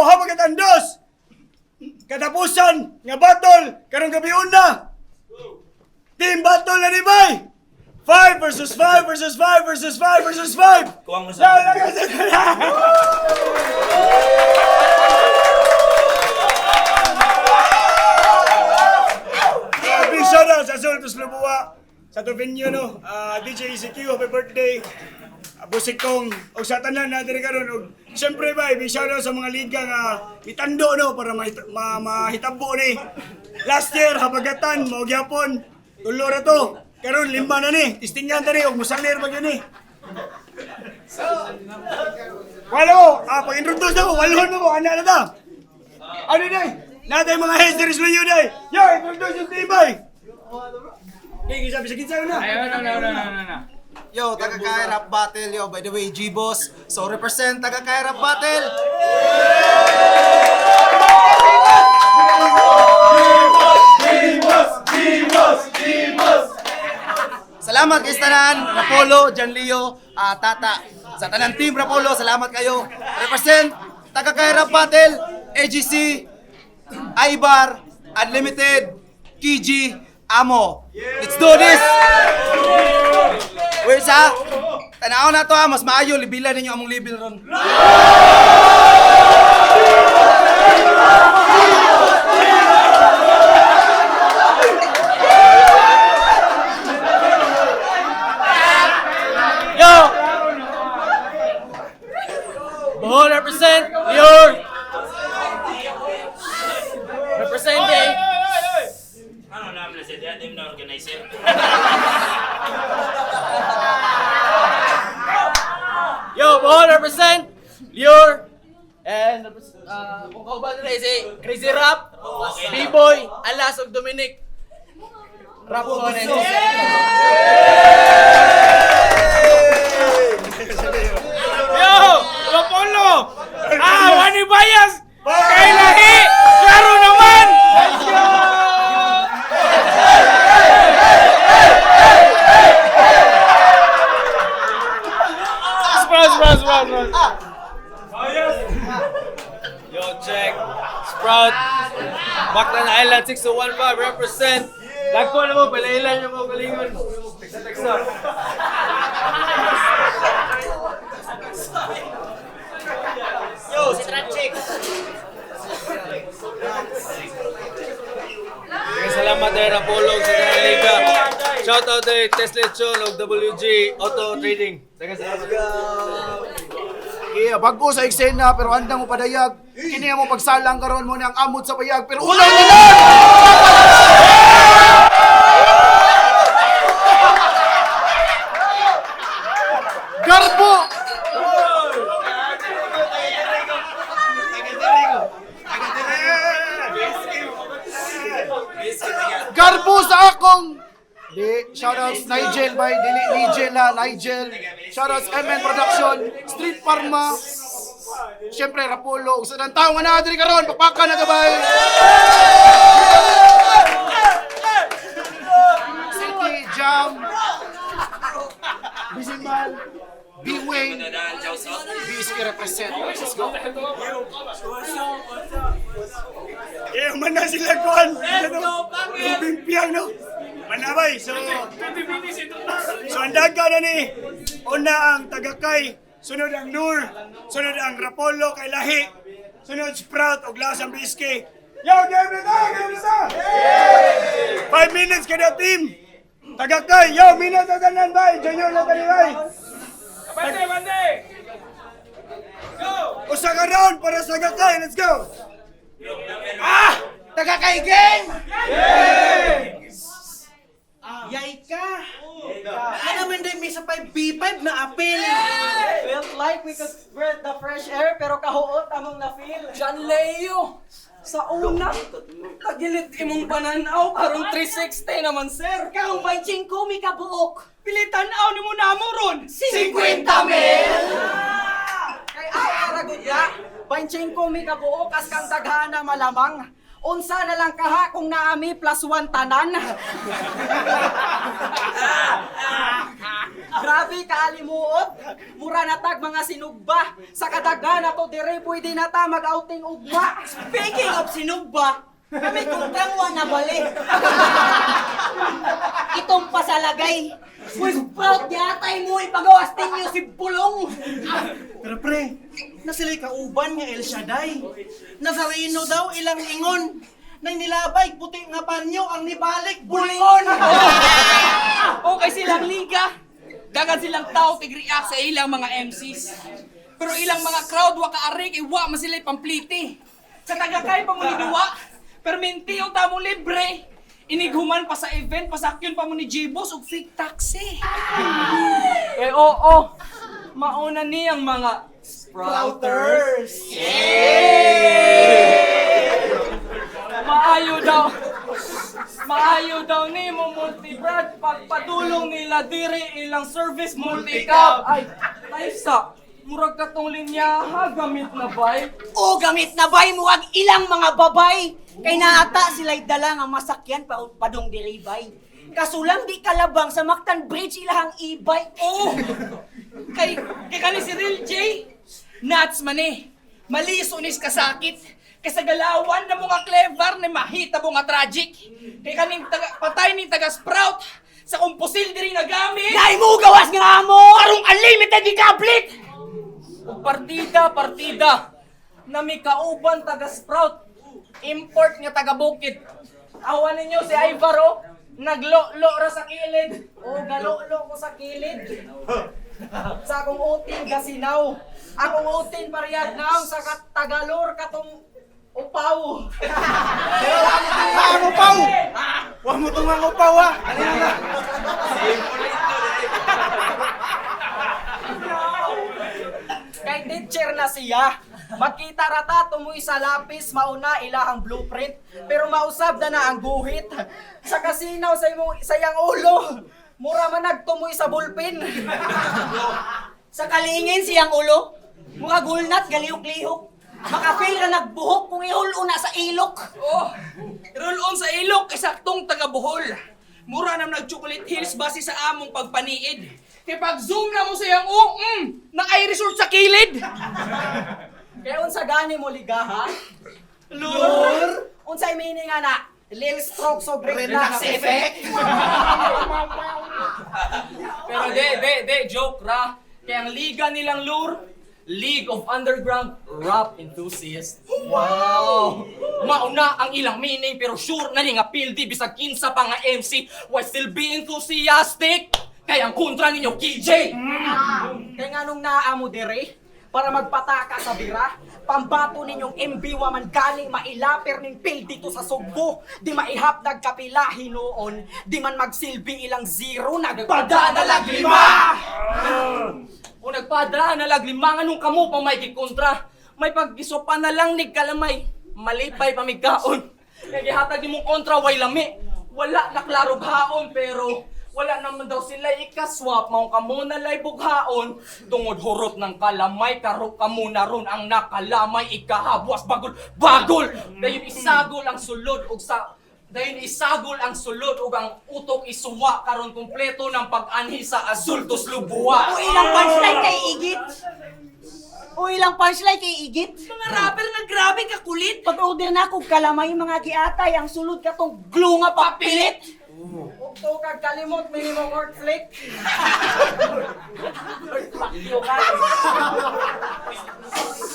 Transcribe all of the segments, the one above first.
Habagatan dos! Katapusan nga battle karong gabi una. Team battle na ni bay. 5 versus 5 versus 5 versus 5 versus 5. Kuwang mo sa Big shout out sa Azul Tos Lubua, sa to venue no. DJ ECQ, happy birthday. Busikong og sa tanan na diri karon og syempre bay, big shout out sa mga liga nga mitando no para mahitabo ni. Last year habagatan mao gyapon tulo ra to. Karon lima na ni. Tistingan ta ni og musalir ba gyud ni. Walo, pag-introduce na ko, walon na ko, ana na ta. Ano day? Natay mga heads diri sa luyo day. Yo, introduce yung team bay. Okay, sabi sa kinsa na. Ayun, no, no, no, no, no, no. Yo, taga Rap Battle. Yo, by the way, G-Boss. So, represent taga Rap Battle. Salamat kay tanan, Rapolo, Jan Leo, Tata. Sa tanan team Rapolo, salamat kayo. Represent taga Rap Battle, AGC, Aibar, Unlimited, Kiji, Amo. Let's do this! Wait sa, tanaw na to ha, mas maayo, libila ninyo among libil ron. Yo! Bohol represent your representing Ano namin na siya, di na organizer. Yo, Bohol represent your and kung kauban nila si Crazy Rap, B-Boy, Alas ug Dominic. Rap ko na. Yo! Rapolo! Wani bias! Kay lahi! Klaro naman! Let's go! Sprout, sprout, sprout, sprout. Yo, check. Sprout. Mactan Island 6015 represent. Dagko na mo, palailan yung mga galingon. Teksa, teksa. Yo, si Tranchik! Sige, salamat dahil Rapolo sa Tanang Liga. Shout out kay Tesla Lechon og WG Auto Trading. Sige, salamat. Yeah, bago sa eksena pero andang mo padayag. Kini mo pagsalang karon mo ang amot sa payag pero unaw na lang. Garbo! Garbo sa akong Di, shoutouts Nigel by dili Nigel ha, Nigel. Shoutouts MN Production, Street Pharma. Siyempre Rapolo, usa ng tao nga naa diri karon, pakpakan na gabay. City Jam. Bisimal, B-Way, BSK represent. Let's go. Eh, man na sila kuan. Let's go, Bimpiang no. Manabay. So, so ang daga na ni una ang Tagakay, sunod ang Nur, sunod ang Rapolo kay Lahi, sunod Sprout og Lasang BSK. Yo, game na ta, game na ta. 5 minutes kada team. Tagakay, yo, minute na tanan bay, junior na tani bay. Bande, bande! Go! Usa ka round para sa Tagakay, let's go. Taga kay gang! Yay ka! Ano man din may sa 5B5 na apel? Felt like we could breathe the fresh air pero kahuot among na-feel. John Leo! Sa una, tagilid imong pananaw karong 360 naman, sir. Kaong 25 mi kabuok. Pilitan-aw ni mo namo ron. 50 mil! Kay aw aragod ya. 25 mi kabuok as kang daghana malamang. Unsa na lang kaha kung naami plus one tanan. Grabe kaalimuot. Mura na tag mga sinugba. Sa kadagan na to dire pwede na ta mag-outing ugma. Speaking of sinugba, kami kontrang wa na bali. Itong pasalagay. With proud yatay mo ipagawas ninyo si Bulong. Pero pre, nasila'y kauban nga El Shaddai. Nazareno daw ilang ingon. Nang nilabay, puti nga panyo ang nibalik, bulingon! Okay silang liga. Dagan silang tao tig-react sa ilang mga MCs. Pero ilang mga crowd wa kaarik iwa man sila pampliti. Sa tagakay pa mo ni duwa, perminti yung tamo libre. Inighuman pa sa event, pasakyon pa mo ni Jibos og fake taxi. Eh oo, mauna niyang mga Sprouters! Maayo daw. Maayo daw nimo multi-brand pagpadulong nila diri ilang service multi-cab. Ay, taysa. Murag katong linyaha gamit na bay. O gamit na bay mo ang ilang mga babay. Kay naata sila'y dala nga masakyan pa padong diri bay. Kasulang di kalabang sa Mactan Bridge ilahang e-bike. Oh! Kay kay kani si Real J. Nuts man eh. Maliso nis kasakit. Kay sa galawan na mga clever ni mahita mo nga tragic. Kay kaning taga, patay ning taga sprout sa kumpusil diri nagamit. Nay mo gawas nga amo! Karong unlimited ni kablit. Ug partida, partida. Nami kauban taga Sprout. Import nga taga Bukid. Awan ninyo si Ivar oh. Naglolo ra sa kilid. O galolo ko sa kilid. Sa akong utin gasinaw. Akong utin pariyad naong sa Tagalor katong upaw. Ang upaw! Huwag mo itong ang upaw ah! Ano yan ah? Kay teacher na siya. Makita rata tumoy sa lapis, mauna ilahang blueprint, pero mausab na na ang guhit. Sa kasinaw sa imong sa iyang ulo. Mura man nagtumoy sa bullpen. Sa kalingin siyang ulo, mga gulnat galihok-lihok. Makafeel ra nagbuhok kung ihulo na sa ilok. Oh, roll on sa ilok isaktong taga Bohol. Mura nam nag chocolate hills base sa among pagpaniid. Kay pag zoom na mo sa iyang na ay resort sa kilid. Kaya unsa gani mo ligaha? Lur. Unsay meaning ana? Lil stroke so break Relax effect! Pero de de de joke ra. Kaya ang liga nilang lure, League of Underground Rap Enthusiasts. Wow! Mauna ang ilang meaning pero sure na ni nga pildi bisag kinsa pa nga MC why still be enthusiastic. Kay ang kontra ninyo KJ. Kaya nga nung naa mo dire, para magpataka sa bira, pambato ninyong MB wa man galing mailaper ning pil dito sa Sugbo, di maihap nagkapila hinuon, di man magsilbi ilang zero, nagpada na lag lima! O nagpada na lag lima nga nung kamo pa may gikontra. May paggisopa na lang ni kalamay. Malipay pa migkaon. Kay gihatag nimong kontra way lami. Wala na klaro haon pero wala naman daw sila ikaswap maong kamo na lay bughaon tungod hurot ng kalamay karo kamo na ron ang nakalamay ikahabwas bagol bagol dayon isagol ang sulod og sa dayon isagol ang sulod ug ang utok isuwa karon kumpleto ng pag-anhi sa azul tos lubua. O ilang punchline kay Igit. O ilang punchline kay Igit. Mga rapper nga grabe kakulit. Pag-order na akong kalamay mga giatay, ang sulod katong glue nga papilit. Ugto kag kalimot minimum work flick.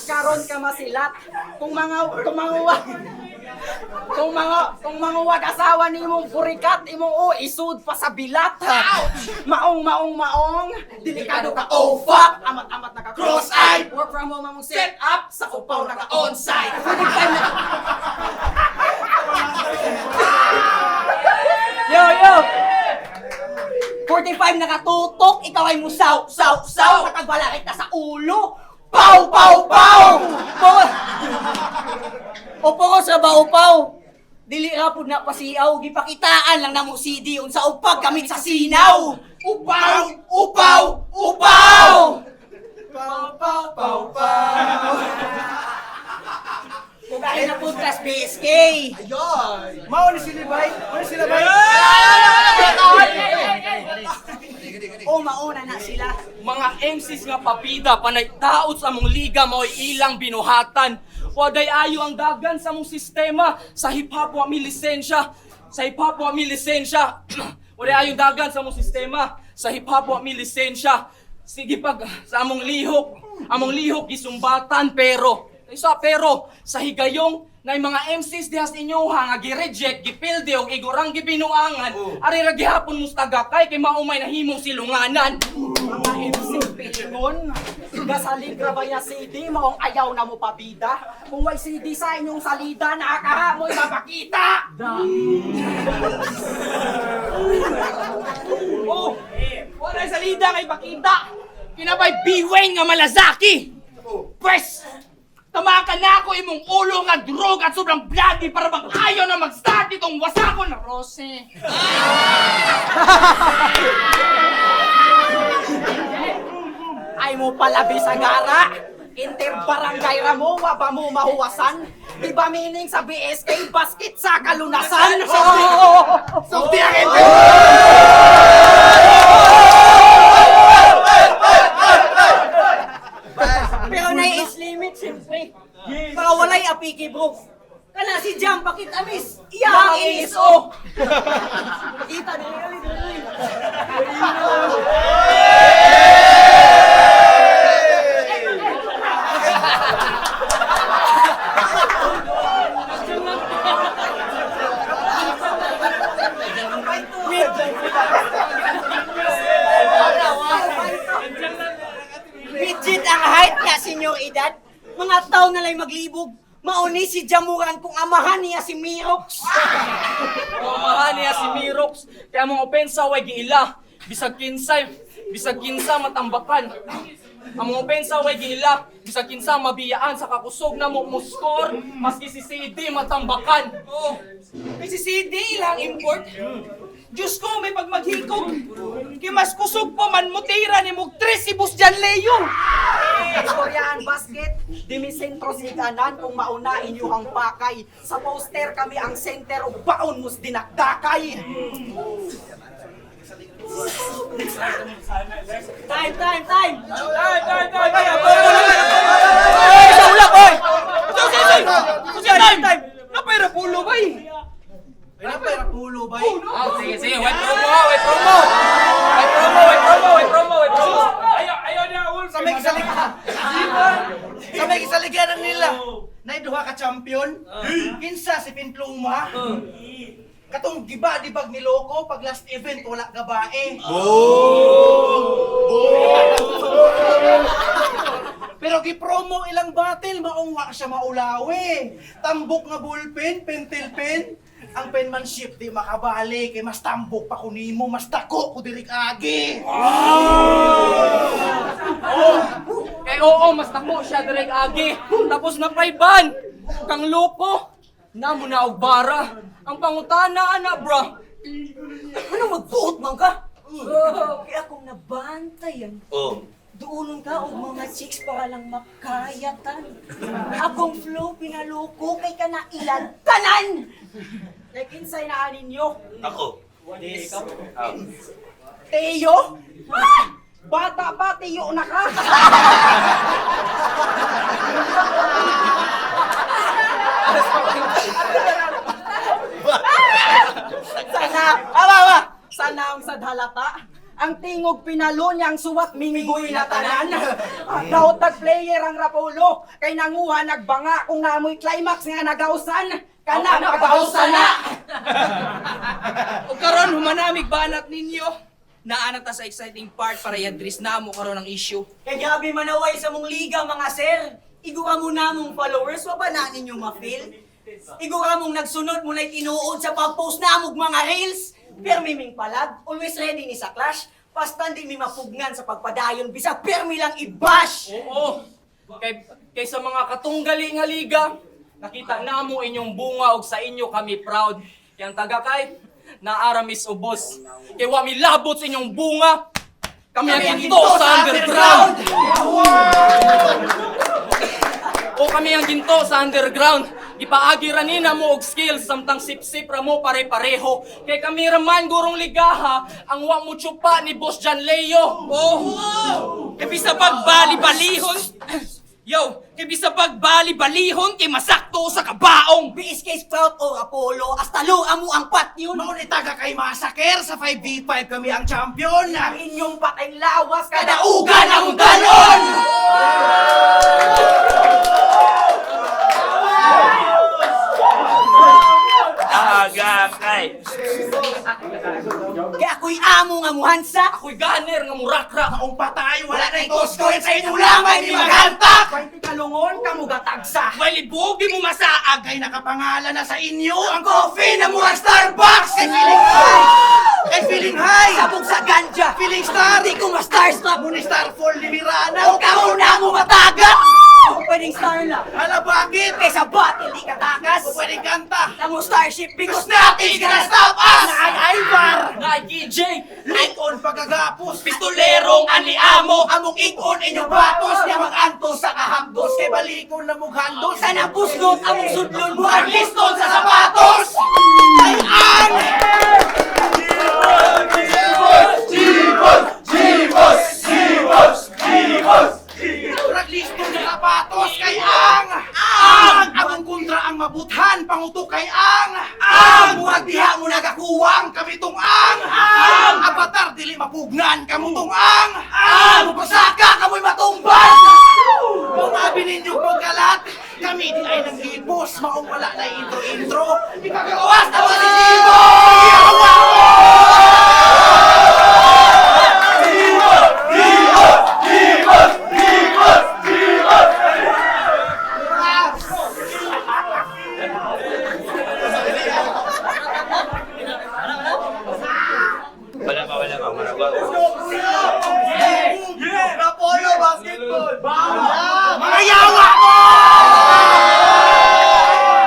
Karon ka masilat. Kung mga kung mga kung mga kung manguwag asawa nimong purikat imong o isud pa sa bilat. Maong maong maong delikado ka oh fuck amat amat naka cross eye work from home among set up sa upaw naka on site. Yo, yo! 45 nakatutok, ikaw ay musaw, saw, saw, nakagbala kita sa ulo. Pow, pow, pow! Po- Opo ko sa baupaw. Dili ra pud na pasiaw, gipakitaan lang namo CD unsa upag gamit sa sinaw. Upaw, upaw, upaw! Pow, pow, pow, pow! Kung na podcast BSK. Ayun! Mao ni sila bay! Mao ni sila bay! O mauna na sila. Mga MCs nga papida panay taot sa among liga mao'y ilang binuhatan. Waday ayo ang dagan sa among sistema sa hip hop wa mi lisensya. Sa hip hop wa mi lisensya. Waday ayo dagan sa among sistema sa hip hop wa mi lisensya. Sige pag sa among lihok gisumbatan pero isa pero sa higayong na mga MCs diha sa inyo ha nga gi-reject, gipilde og igurang gibinuangan, ari ra gihapon mo sa tagakay kay maumay nahimong silunganan. Mga MC Pilingon, gasalig ra ba ya CD, maong ayaw na mo pabida. Kung way CD sa inyong salida, nakakaha mo'y mapakita! Oh, wala salida kay pakita. Kinabay biweng nga malazaki. Pwes, tamakan na ako imong ulo nga drog at sobrang bloody para bang ayaw na mag-start itong wasakon na Rose. Ay mo palabi sa gara! Interbarangay ra mo, wa ba mo mahuwasan? Di ba meaning sa BSK, basket sa kalunasan? Sukti ang inter! Pero na age limit, siyempre. Para walay apiki, bro. Kana si Jam, bakit amis? Iya ang ISO! Pakita, dili, dili, dili. Midget ang height niya, senyor edad. Mga tao na lang maglibog. Mauni si Jamuran kung amahan niya si Mirox. Umahan niya si Mirox, kaya mong opensa way giila. Bisag kinsay, bisag kinsa matambakan. Ang mga opensa way giila, bisag kinsa mabiyaan sa kakusog na mo muskor, maski si CD matambakan. Oh, may si CD ilang import. Diyos ko, may pagmaghikog. Kay mas kusog po man mutira ni mog tres si Bus Jan Leo. Istoryaan basket, dimisentro si ganan kung mauna inyuhang pakay. Sa poster kami ang center ug baon mus dinakdakay. Time, time, time! Time, time, time, time. Ay, sa ulap, oy! Susi, susi! Time, time! Napay pulo ba eh? Pulo ba? Ah, sige, sige, wait promo, ah, wait promo. Wait promo, wait promo, wait promo, wait promo. Ayaw, ayaw niya, Wolf. Sa may kisaligan. Sa may kisaligyanan nila. Nay duha ka champion. Kinsa si Pinpluma. Katong giba di bag ni Loco pag last event wala gabae. Pero gipromo ilang battle maong wa siya maulawi. Tambok nga bullpen, pentel pen. Ang penmanship di makabali kay mas tambok pa kunimo, mas dako ko diri agi. Kay oo, mas dako siya direk agi. Tapos na ban. Kang loko. Namo na og bara. Ang pangutana ana, bro. Ano magbuot man ka? Kaya akong nabantayan. Oh. Duunon ka og mga chicks para lang makayatan. Akong flow pinaloko kay kana ilan tanan. Kay kinsay na ninyo? Ako. Teo? Ah! Bata pa, tiyo na ka! Sana, awa, awa! Sana ang sadhalata. Ang tingog pinalo niyang suwat minggoy na tanan. Daot tag player ang Rapolo. Kay nanguha nagbanga kung naamoy climax nga nagausan. Kana pagausan na! O karon humanamig banat ninyo. Naana ta sa exciting part para i-address na mo karon ang issue. Kay gabi manaway sa mong liga mga sir. Igura mo na mong followers, wa ba na ninyo ma-feel? Igura mong nagsunod mo na'y tinuod sa pag-post na amog mga reels. Permi ming palag, always ready ni sa clash. Basta di mi mapugnan sa pagpadayon, bisag permi lang i-bash! Oo. Kay kay sa mga katunggali nga liga, nakita namo inyong bunga og sa inyo kami proud. Kay ang taga kay naaramis ubos. Kay wa mi labot sa inyong bunga. Kami ang ginto sa underground. O kami ang ginto sa underground. Gipaagi ra nina mo og skills samtang sip-sip ra mo pare-pareho. Kay kami ra man gurong ligaha ang wa mo tsupa ni Boss John Leo. Oh! Kay bisa pagbali-balihon. Yo, kay bisa pagbali-balihon kay masakto sa kabaong. BSK Sprout o Apollo, hasta lo amo ang pat yun. Mauni taga kay Masaker sa 5v5 kami ang champion. Ang inyong patay lawas, Kadaugan ang danon! Tagakay. Kaya ako'y amo nga muhansa. Ako'y gunner nga murakra. Maong patay, wala na itosko sa inyong lamay ni Magantak! 20 kalungon, kamugatagsa. Walibog di mo masaag. Kay nakapangalan na sa inyo ang coffee na murang Starbucks! Kay feeling high! Kay feeling high! Sabog sa ganja. Feeling star! Di ko ma-starstruck. Muni starfall ni Mirana! O kauna mo matagat! Kung pwedeng star lang. Hala bakit? Kaysa battle di katakas. Kung pwedeng kanta! Tamo starship because Because nothing's gonna stop us! Ay, Ivar! Ay, DJ! Likon pagkagapos! Pistolerong ani-amo. Among ikon inyong batos niya mag-antos sa kahagdos kay balikon na mughandos Sana puslot among sudlon mo ang liston sa sapatos! Ay ang! Murag liston sa sapatos kay ang! Ang! Among kontra ang mabuthan, pangutok kay ang! Ang! Murag diha mo nagakuwang, kami tong ang! Ang! Avatar dili mapugnan, kamutong ang! Ang! Mupasaka, kamoy matumban! Kung abi ninyo pagkalat, kami di ay nanghibos, maong wala na intro-intro, ipagawas na si Jibo! Yawa mo! Wala pa, wala pa. Maragwa. Rapolo basketball! Mga yawa mo!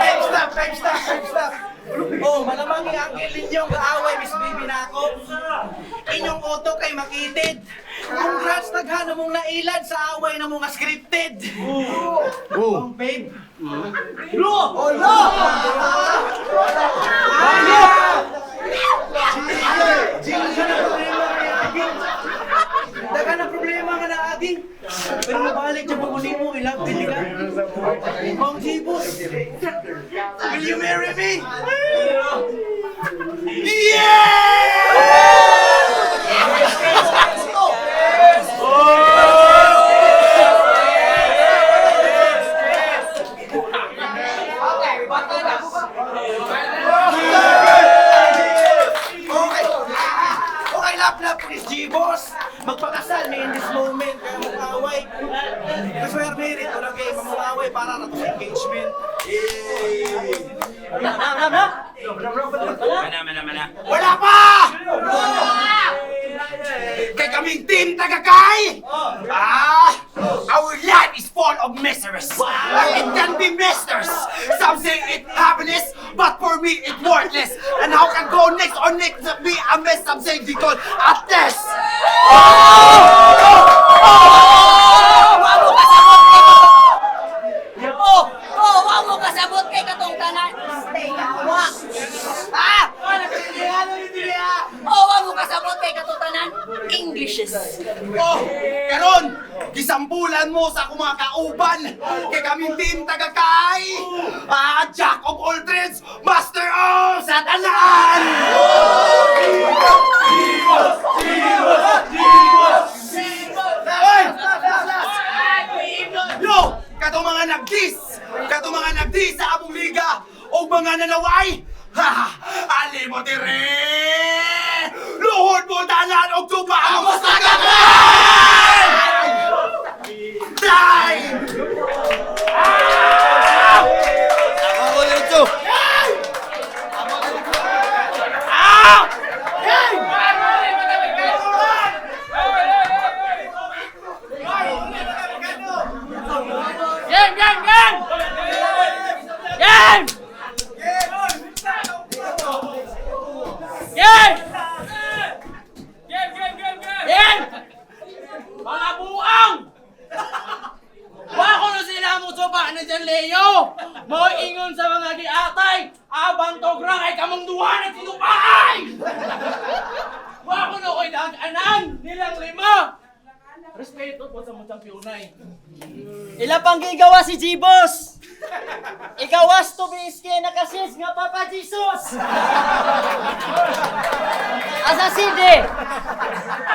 Time stop, time stop, time stop. Oh, malamang yung uncle ninyo ang kaaway, Miss Baby na ako. Inyong auto kay makitid. Congrats, daghan na mong nailad sa away na mga scripted. Oh. babe. Lo! Oh, lo! Daghan na problema nga naaging. Pero mabalik siya pag mo, ilove din ka. Mong Jibos, will you marry me? Okay. Okay, lap lap, Chris G, boss. Magpakasal may in this moment, kaya mong away. Kasi we're married, ano kay mamong away para na to sa engagement. Mana, mana, mana. Wala pa! Kay kaming team tagakay! Ah! Our life is full of mysteries. It can be mysteries. Some say it happiness, but for me it worthless. And how can go next or next be a mess? Some say because a test. Wa mo kasabot kay Oh, oh, wa mo kasabot kay katong tanan. Stay wa. Ah! Oh, wa mo kasabot kay katong tanan. Englishes. Oh, karon gisambulan mo sa akong mga kauban kay kaming team tagakay. Ah, Jack of all trades, master of satanan. Ay! Yo, katong mga nagdis, katong mga nagdis sa among liga o mga nanaway. Ha! Ali mo dire! Luhod mo tanan og tuba ang masagakan! Time! Ako diretso! Game, game, game! Game! Game! Game, game, game, game! Game! Mga buang! kayo! Moingon sa mga giatay! Abang togra kay kamong duha nagsinupaay! Wa ko na ko'y dag-anan nilang lima! Respeto po sa mga championay. Ila pang gigawa si Jibos! Igawas to BSK na kasis nga Papa Jesus! Asa CD?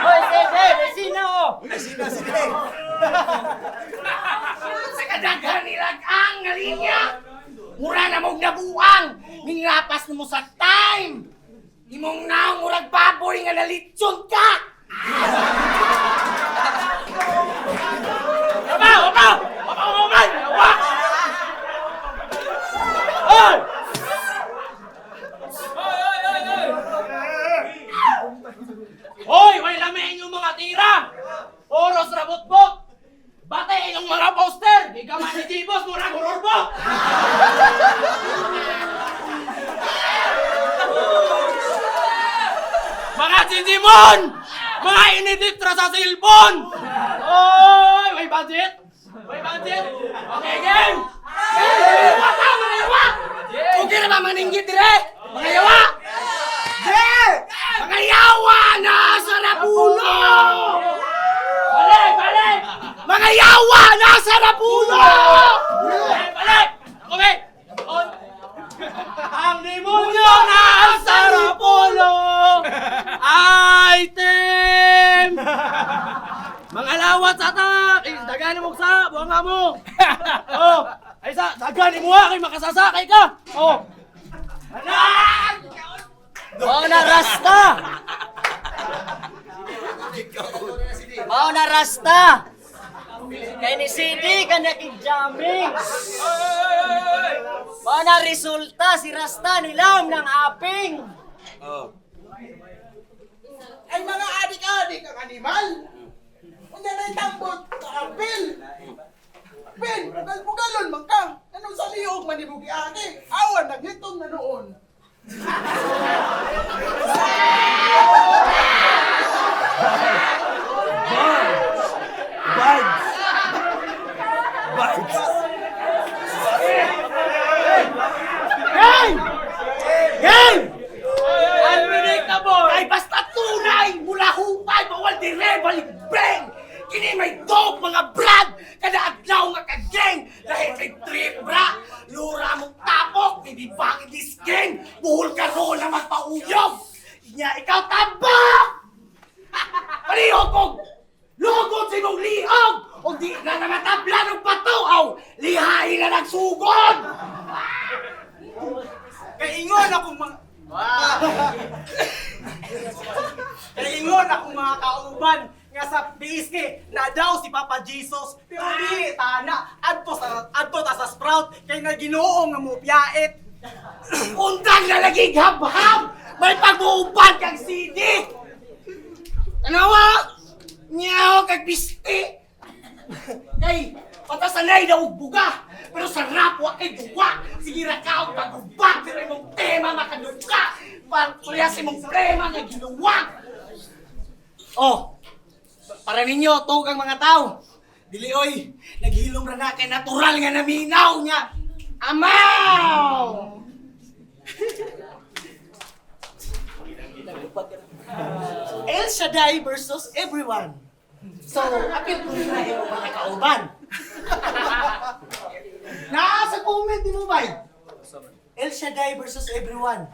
Hoy, CD! Sino? Oh. Sa kadaghan nilag ang nga linya! Mura na mong nabuang! Mingapas na mo sa time! Imong naong murag baboy nga nalitson ka! Aba! Aba! Aba! Aba! Aba! Oy! Hoy! Way lami inyong mga tira! Oros rabot-bot! Bate inyong mga poster! Ikaw man ni Jibos, murag horror. Mga Jijimon! Mga iniditra sa silpon! Oy! May budget? May budget? Okay, game! Yawa ka, mga yawa! Okay na ba maninggit dire? Mga yawa! Mga yawa na sa Rapulo! Balik! Balik! Mga yawa na sa Rapulo! Balik! Balik! Ako, be! On! Ang demonyo na sa Rapolo! Item! Mga lawat sa tak! Eh, daghan mo sa! Buwang nga mo! Oh! Ay sa! Daghan mo kay makasasakay ka! Oh! Anak! Mao na rasta! Mao na rasta! Kay ni CD ka jamming. Mao na resulta si Rasta nilam ng aping. Ay mga adik-adik ang animal. Unya na tambot ka apil. Pin, pugal-pugalon man ka. Anong sa liog manibugi ate? Awan naghitom na noon. Vibes! Vibes! Game! Game! Unpredictable! Ay basta tunay! Mula hupay, bawal dire, balik bang! Kini may dope mga brad! Kada adlaw nga kageng! Lahi kay trip bra! Lura mong tapok, baby bakit this gang? Buhol ka roon na magpauyog! Inya ikaw tabak! Palihog kong lugod sa imong liog! O di na namatabla ng bato! Aw, lihain na nagsugod! Kaingon akong mga Kaingon akong mga kauban nga sa BSK na daw si Papa Jesus pero dili tana adto sa adto ta sa Sprout kay na Ginoo nga mupiyait. Undang na lagi habhab! May pag-uuban kang CD! Tanawa! Nyaw kag bisti! Kay, patasanay na og buga! Pero sa rap, wa kay duwa! Sige ra ka og pag-uba! Pero imong tema makaduka! Parang sa imong prema nga ginuwa! Oh, para ninyo, tog ang mga tao. Dili oy, naghilom ra na kay natural nga naminaw niya. Amaw! El Shaddai versus everyone. So, apil ko na imong mga kauban. Naa sa comment ni mo bay. El Shaddai versus everyone.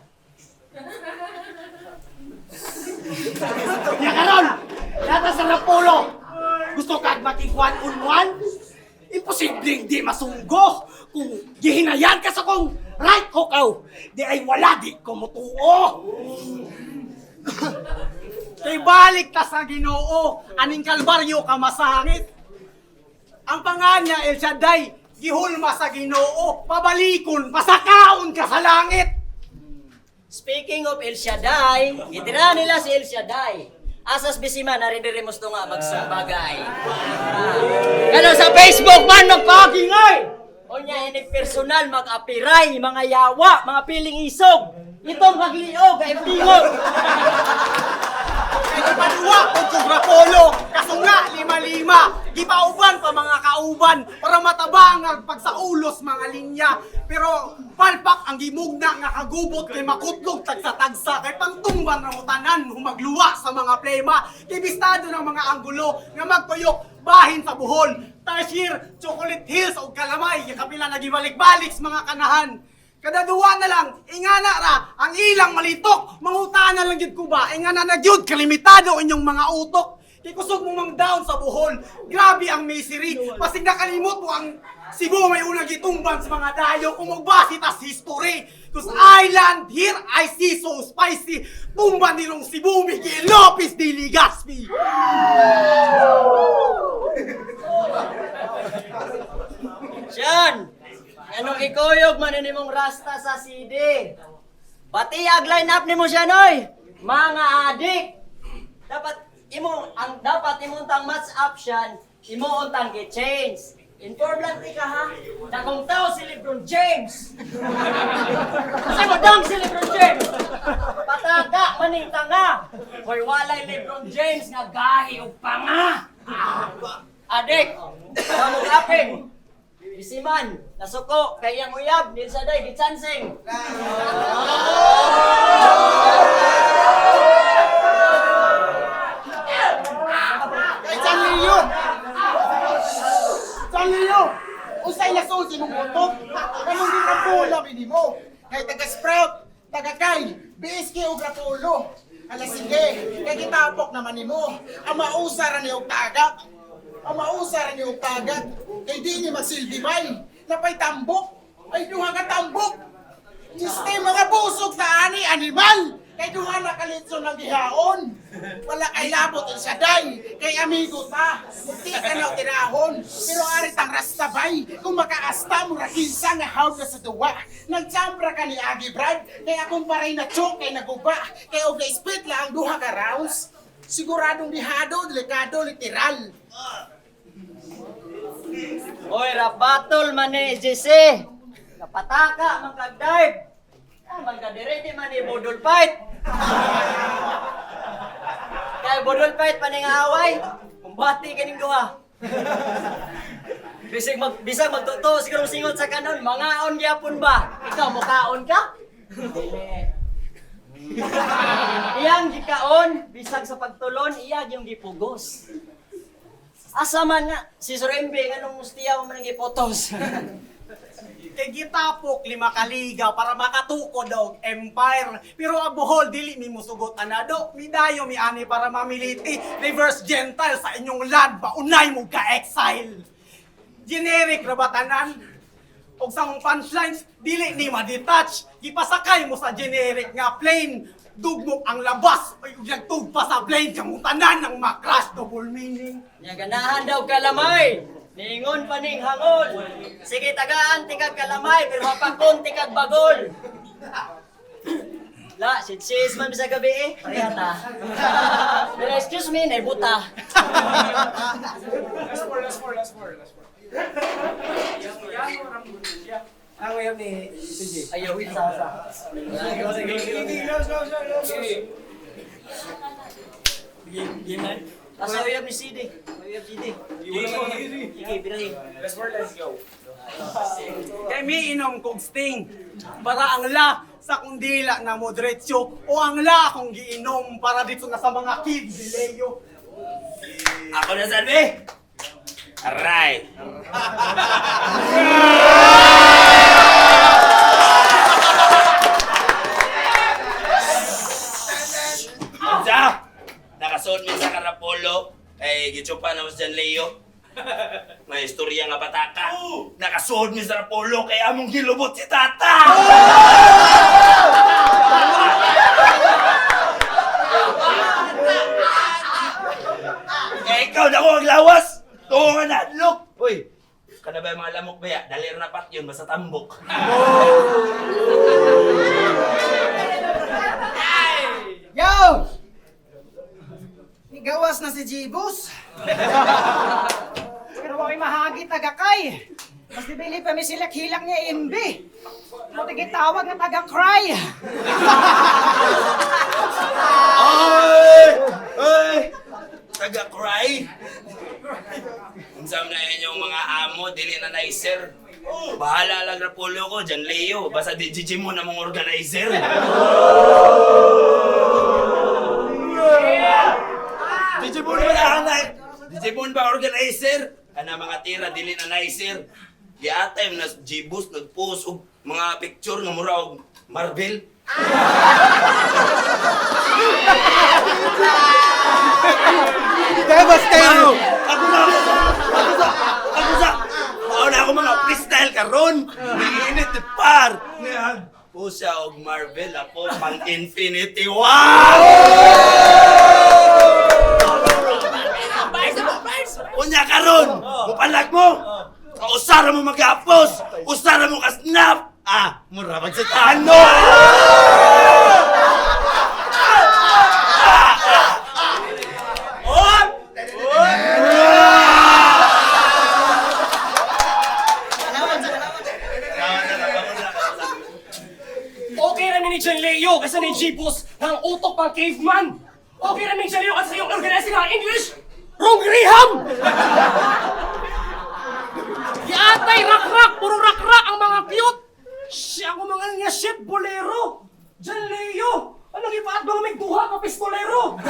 Ya karon, nata sa Rapolo. Gusto kag makig one on one? Imposibleng di masunggo kung gihinayan ka sa kong right hook aw. Di ay wala di ko mutuo. Kay balik ta sa Ginoo aning kalbaryo ka masangit. Ang panganya El Shaddai gihulma sa Ginoo pabalikon pasakaon ka sa langit. Speaking of El Shaddai, gitira nila si El Shaddai. Asas bisima narindiremos to nga magsumbagay. Ano sa Facebook man magpagingay! Unya inig personal mag-apiray, mga yawa, mga piling isog. Itong kagliog, ay tingog. Ipaduwa og kog Rapolo, kasunga lima-lima. Gipauban pa mga kauban para matabang ang pagsaulos mga linya. Pero palpak ang gimugna nga kagubot kay makutlog tagsa-tagsa kay pangtumban ra mo tanan humagluwa sa mga plema. Kay bistado ng mga anggulo nga magtuyok bahin sa buhol. Tarsier, Chocolate Hills ug Kalamay, kapila nagibalik-balik sa mga kanahan. Kada duwa na lang, ingana ra, ang ilang malitok, mangutana lang gyud ko ba, ingana na gyud kalimitado inyong mga utok. Kay kusog mo mang down sa buhol, grabe ang misery, pasig nakalimot mo ang Cebu may unang gitumban sa mga dayo kung magbasi tas history. Cause island here I see so spicy, tumban nilong Cebu, Miguel Lopez de Legazpi. Sean, anong ikuyog man ni mong rasta sa CD? Pati ag line up nimo siya noy. Mga adik. Dapat imo ang dapat imong tang match up siyan, imo untang gi-change. Inform lang ti ka ha. Dagong tao si LeBron James. Kasi mo dang si LeBron James. Pataka maning tanga. Hoy walay LeBron James nga gahi og panga. Adik, kamong aping. Bisiman, nasuko, kay iyang uyab, Nilsa Day, gichansing. Kay Chan Leo! Chan Leo! Unsay lason sa imong utok? Kanong di Rapolo minimo? Kay taga Sprout, taga Kay, BSK og Rapolo. Ala sige, kay gitapok naman nimo. Ang mausa ra ni og tagak. Ang mausa ra ni og tagak. Kay di ni magsilbi bay. Napay tambok. Ay duha ka tambok. Siste mga busog sa ani animal. Kay duha na kalitso ng gihaon. Wala kay labot ang saday. Kay amigo ta. Di ka na tinahon. Pero ari tang rastabay. Kung makaasta mo ra kinsa nga hawd na sa duwa. Nagtsambra ka ni Agi Brad. Kay akong paray na choke kay naguba. Kay og na-split la ang duha ka rounds. Siguradong dihado, delikado, literal. Oy, rap battle man ni JC. Napataka man kag dive. Ah, man ka direte man ni budol fight. Kay budol fight pa ning away. Kumbati kaning duha. Bisag mag bisag magtotoo siguro singot sa kanon, mangaon gyapon ba? Ikaw mokaon ka? Dili. Iyang gikaon bisag sa pagtulon, iya yung gipugos. Asa man nga si Sir MB nganong mustiya mo man ang gipotos. Kay gitapok lima ka liga para makatukod og empire. Pero ang Bohol dili mi musugot anado, midayo mi ani para mamiliti reverse gentile sa inyong land baunay mo ka exile. Generic ra ba tanan? Og sa mong punchlines dili ni ma-detach. Gipasakay mo sa generic nga plane. Dugmok ang labas ay nagtugpa sa plane kamong tanan ang ma-crash double meaning. Nya ganahan daw kalamay. Niingon pa ning hangol. Sige tagaan tikag kalamay pero mapakon tikag bagol. La, sitsis man sa gabi eh. Pareha ta. Pero excuse me, naibuta. Last four, last four, last four, last four. Ang uyab ni CJ. Ayaw, Sa sa. Sige, go, go, go, go. Asa uyab ni CD. Uyab CD. Sige, birahi. Last four, let's go. Kay miinom kog sting para ang la sa kundila na modretso o ang la akong giinom para dito na sa mga kids ni Leo. Ako na sabi! Aray! Unsa? Nakasuot mi sa Karapolo kay gitsupa na mo si John Leo. May istorya nga pataka. Nakasuod mi sa Rapolo kay among gilubot si Tata. Kaya ikaw na ko ang lawas. Tungo nga nadlok. Uy, kana ba yung mga lamok ba ya? Dali na pat yun, basta tambok. Yo! Gawas na si Jibus. Pero wa may mahagi taga-kay. Mas dibili pa mi sila hilak niya MB. Mo tawag nga taga-cry. Ay! Ay! Taga-cry! Unsa man na inyong mga amo, dili na nicer. Bahala lang Rapolo ko, Jan Leo. Basta di GG mo na mong organizer. DJ Boon ba na anay? DJ Boon ba organizer? Ana mga tira, dili na nicer. Giatay na G-Boost, nag-post og mga picture nga mura og Marvel. Devastating! Ako na! Ako sa! Ako sa! Mao na ako mga freestyle karon. Niinit ni par. Nihag po siya og Marvel ako pang Infinity War. Unya karon, mupalag mo. Usara mo magapos, usara mo ka snap. Ah, mura pag sa Thanos. Okay ra ni John Leo kasi ni G-Boss ng utok pang caveman. Okay ra ni John Leo kasi yung organizing ng English. Wrong Graham! Giatay rak-rak, puro rak-rak ang mga cute. Siya ako mga niya shit bolero. John Leo, ano gipaat ba may duha ka pistolero?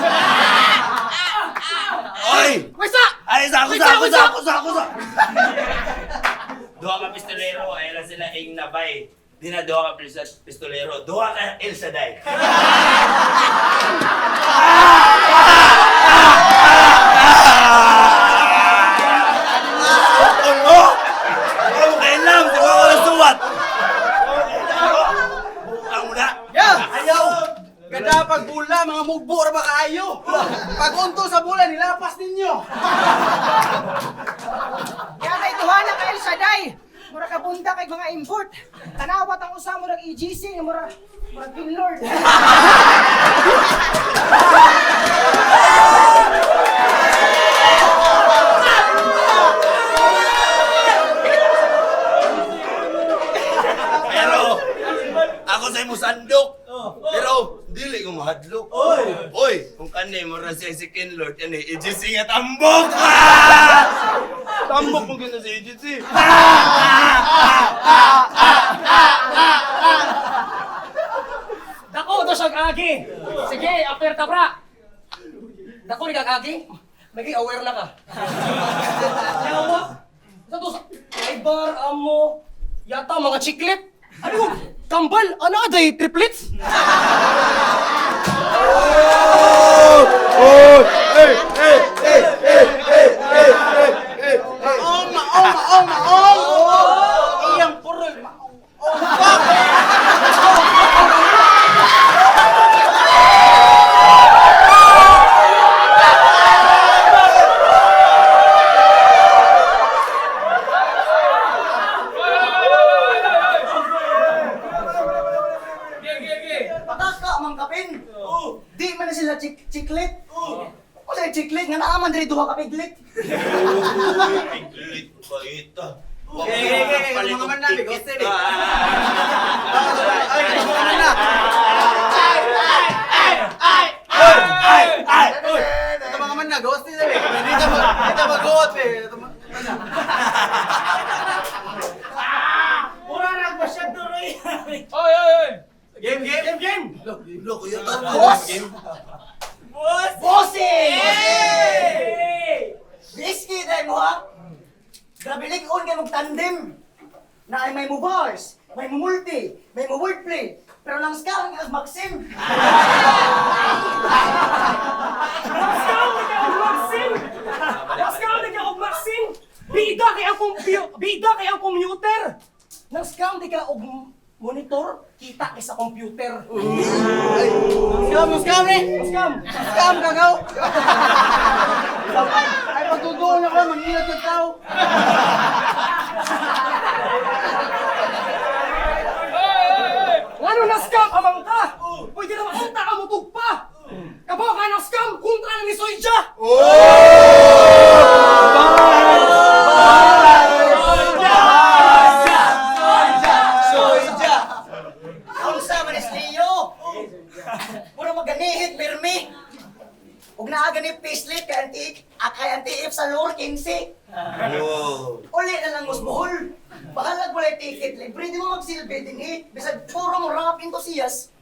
Oy! Wesa! Ay, sa ako, sa ako, sa ako, sa ako, sa Duha ka pistolero, ay lang sila ing nabay. Di na duha ka pistolero, duha ka El Shaddai. Ano? Ano kailam? Di ba wala suwat? Bukang mo na. Ayaw! Ganda pag bula, mga mugbo ra ba kaayo? Pag unto sa bula, nilapas ninyo! Kaya kay duha na ka El Shaddai. Mura ka bunda kay mga import. Tanawat ang usa murag EGC nga mura murag Lord. Pero, ako sa imo sandok. Pero, dili ko mahadlok. Oy! Oy! Kung kani mo ra siya si Ken Lord, yan eh, EGC nga tambok! Ah! Tambok mo gina si EGC. Dako do siya agi. Sige, aperta bra. Dako ni kag-agi. Maging aware na ka. Yawa. Sa to sa Ibar amo yata mga chiclet. Ano yung kambal? Ano aday triplets? Maong, maong, maong, maong! Iyang purol, maong. Pataka man kapin. Di man na sila chiclet. O sa chiclet nga naaman diri duha ka piglet. Piglit ba ito? Okay, okay, mga manami, gusto eh. Ay, mga man na. Ay! Ay! Ay! Ito mga man na, ghost nila eh. Dito dito mag-goat eh. Ito mga man na. Mura ra ba siya duroy? Oy, oy, oy! Game, game! Game game. Loko, yun. Boss! Boss! Bossing! Risky dahil mo ha? Grabe lig-on kay mong tandem. Na ay may mo bars, may mo multi, may mo wordplay. Pero lang scam ang Maxim. Maskaw na kay og Maxim. Maskaw na kay og Maxim. Bida kay ang bida kay ang computer. Nang scam di ka og monitor, kita kay sa computer. Scam, scam eh! Scam. Scam kagaw! Ay, pagtutuon ako, mangilat ng tao. Ngano na scam amang ka? Pwede na maunta ka mo tugpa. Kabaw ka ng scam kontra na ni Soyja. Soyja! Unsa man is Leo? Mura maganihit pirmi. Ug naa sa Lure 15. Oh. Uli na lang mas Bohol. Bahalag walay ticket, libre di mo magsilbi din eh. Bisag puro mo rap enthusiast.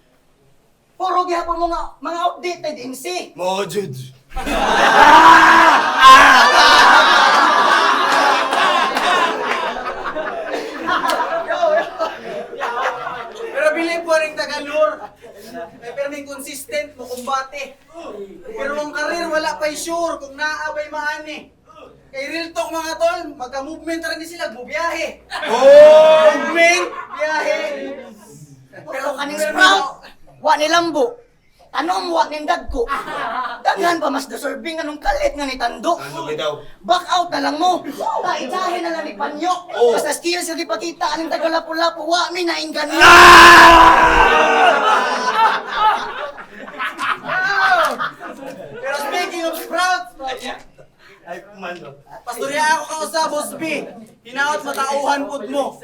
Puro gihapon mo nga mga outdated MC. Mo jud. Pero bilib ko rin taga-lure. May perming consistent mo kumbate. Pero ang karir wala pa'y sure kung naabay maani. Kay real talk mga tol, magka-movement rin sila, bubiyahe. Oh! Movement, biyahe. Pero kaning Sprout, wa ni Lambo. Tanom wa ni Dagko. Daghan pa mas deserving anong kalit nga ni Tando. Ano bitaw? Back out na lang mo. Taitahin na lang ni Panyo. Oh. Basta skills nga gipakita aning taga-lapu-lapu, wa mi nainggan. Pero speaking of Sprout, Ay, pumando. pastorya ako kausa, Boss B. Hinaot matauhan pud mo.